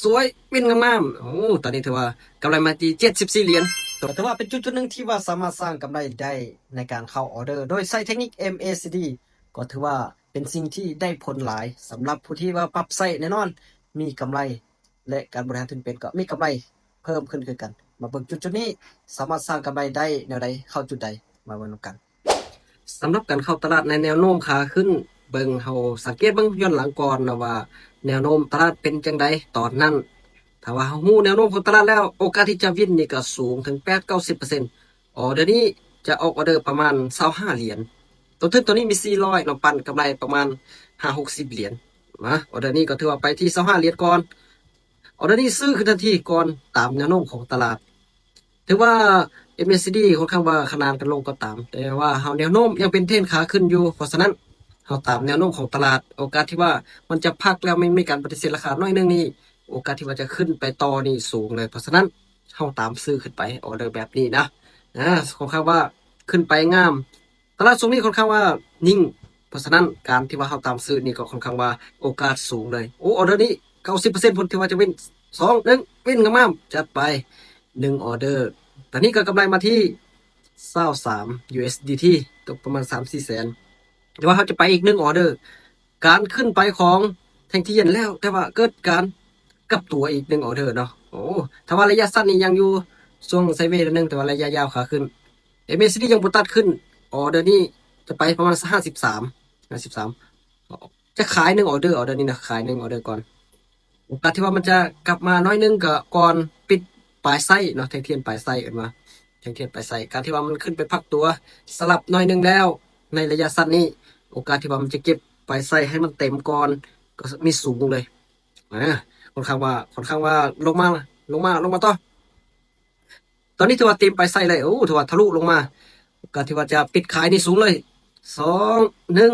ສວຍ ວິນງາມໆ ໂອ້ ຕອນນີ້ຖືວ່າກຳໄລມາທີ່ເຈັດສິບສີ່ຫຼຽນ. ກໍຖືວ່າເປັນຈຸດໆໜຶ່ງທີ່ວ່າສາມາດສ້າງກຳໄລໄດ້ໃນການເຂົ້າອອເດີ ໂດຍໃຊ້ເທັກນິກ MACD ກໍຖືວ່າເປັນສິ່ງທີ່ໄດ້ຜົນຫຼາຍສຳລັບຜູ້ທີ່ວ່າປັບໃຊ້. ແນ່ນອນມີກຳໄລ ແລະ ການບໍລິຫານທຶນເປັນກໍມີກຳໄລເພີ່ມຂຶ້ນຄືກັນ. ມາເບິ່ງຈຸດໆນີ້ສາມາດສ້າງກຳໄລໄດ້ແນວໃດ ເຂົ້າຈຸດໃດ ມາເບິ່ງນຳກັນ. ສຳລັບການເຂົ້າຕະຫຼາດໃນແນວໂນ້ມຂາຂຶ້ນ ເບິ່ງ ເຮົາສັງເກດເບິ່ງຍ້ອນຫຼັງກ່ອນນະວ່າ ແນວໂນ້ມຕະຫຼາດເປັນຈັ່ງໃດຕອນນັ້ນ. ຖ້າວ່າເຮົາຮູ້ແນວໂນ້ມຂອງຕະຫຼາດແລ້ວ ໂອກາດທີ່ຈະວິນນີ້ກໍສູງເຖິງແປດເກົ້າສິບເປີເຊັນ. ອອເດີນີ້ຈະອອກອອເດີປະມານຊາວຫ້າຫຼຽນ. ຕົ້ນທຶນຕົວນີ້ມີສີ່ຮ້ອຍເນາະ ປັນກຳໄລປະມານຫ້າຫົກສິບຫຼຽນ. ມາ ອອເດີນີ້ກໍຖືວ່າໄປທີ່ຊາວຫ້າຫຼຽນກ່ອນ. ອອເດີນີ້ຊື້ຂຶ້ນທັນທີກ່ອນຕາມແນວໂນ້ມຂອງຕະຫຼາດ. ຖືວ່າ MACD ຂ້ອນຂ້າງວ່າຂະໜານກັນລົງກໍຕາມ, ແຕ່ວ່າເຮົາແນວໂນ້ມຍັງເປັນເທຣນຂາຂຶ້ນຢູ່, ເພາະສະນັ້ນເຮົາຕາມແນວໂນ້ມຂອງຕະຫຼາດ. ໂອກາດທີ່ວ່າມັນຈະພັກແລ້ວມີ ມີການປະຕິເສດລາຄາໜ້ອຍໜຶ່ງນີ້ ໂອກາດທີ່ວ່າຈະຂຶ້ນໄປຕໍ່ນີ້ສູງເລີຍ. ເພາະສະນັ້ນເຮົາຕາມຊື້ຂຶ້ນໄປ ອອເດີແບບນີ້ນະ. ອາ ຂ້ອນຂ້າງວ່າຂຶ້ນໄປງາມ. ຕະຫຼາດຊ່ວງນີ້ຂ້ອນຂ້າງວ່ານິ່ງ, ເພາະສະນັ້ນການທີ່ວ່າເຮົາຕາມຊື້ນີ້ກໍຂ້ອນຂ້າງວ່າໂອກາດສູງເລີຍ. ໂອ້ ອອເດີນີ້ເກົ້າສິບເປີເຊັນພຸ້ນ ຖືວ່າຈະວິນ. ສອງ ໜຶ່ງ ວິນງາມໆ ຈັດໄປໜຶ່ງອອເດີ. ຕອນນີ້ກໍກຳໄລມາທີ່ຊາວສາມ USDT ຕົກປະມານສາມສີ່ແສນ. ແຕ່ວ່າເຮົາຈະໄປອີກໜຶ່ງອອເດີ. ການຂຶ້ນໄປຂອງແທ່ງທຽນແລ້ວ ແຕ່ວ່າເກີດການກັບຕົວອີກໜຶ່ງອອເດີເນາະ. ໂອ້ ຖ້າວ່າໄລຍະສັ້ນນີ້ຍັງຢູ່ຊ່ວງໄຊເວໜ້ອຍໜຶ່ງ, ແຕ່ວ່າໄລຍະຍາວຂາຂຶ້ນ. MACD ຍັງບໍ່ຕັດຂຶ້ນ. ອອເດີນີ້ຈະໄປປະມານຫ້າສິບສາມ ຫ້າສິບສາມ. ຈະຂາຍໜຶ່ງອອເດີ, ອອເດີນີ້ນະ ຂາຍໜຶ່ງອອເດີກ່ອນ. ໂອກາດທີ່ວ່າມັນຈະກັບມາໜ້ອຍໜຶ່ງກໍກ່ອນປິດປາຍໄສ້ເນາະ, ແທ່ງທຽນປາຍໄສ້ເອີ້ນວ່າແທ່ງທຽນປາຍໄສ້. ການທີ່ວ່າມັນຂຶ້ນໄປພັກຕົວສະຫຼັບໜ້ອຍໜຶ່ງແລ້ວ ໃນໄລຍະສັ້ນນີ້ ໂອກາດທີ່ວ່າມັນຈະເກັບປາຍໄສ້ໃຫ້ມັນເຕັມກ່ອນກໍມີສູງເລີຍ. ອາ ຂ້ອນຂ້າງວ່າ ຂ້ອນຂ້າງວ່າລົງມາ ລົງມາ ລົງມາຕໍ່. ຕອນນີ້ຖືວ່າເຕັມປາຍໄສ້ເລີຍ. ໂອ້ ຖືວ່າທະລຸລົງມາ ກໍຖືວ່າຈະປິດຂາຍນີ້ສູງເລີຍ. ສອງ ໜຶ່ງ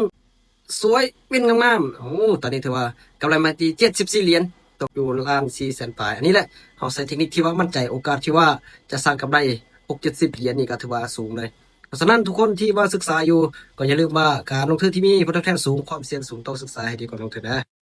ສວຍ ວິນງາມໆ. ໂອ້ ຕອນນີ້ຖືວ່າກຳໄລມາທີ່ເຈັດສິບສີ່ຫຼຽນ ຕົກຢູ່ລ້ານສີ່ແສນປາຍ. ອັນນີ້ແຫຼະ ເຮົາໃຊ້ເທັກນິກທີ່ວ່າໝັ້ນໃຈ, ໂອກາດທີ່ວ່າຈະສ້າງກຳໄລຫົກເຈັດສິບຫຼຽນນີ້ກໍຖືວ່າສູງເລີຍ. ເພາະສະນັ້ນທຸກຄົນທີ່ວ່າສຶກສາຢູ່ ກໍຢ່າລືມວ່າການລົງທຶນທີ່ມີຜົນຕອບແທນສູງ, ຄວາມສ່ຽງສູງ, ຕ້ອງສຶກສາໃຫ້ດີກ່ອນລົງທຶນເດີ.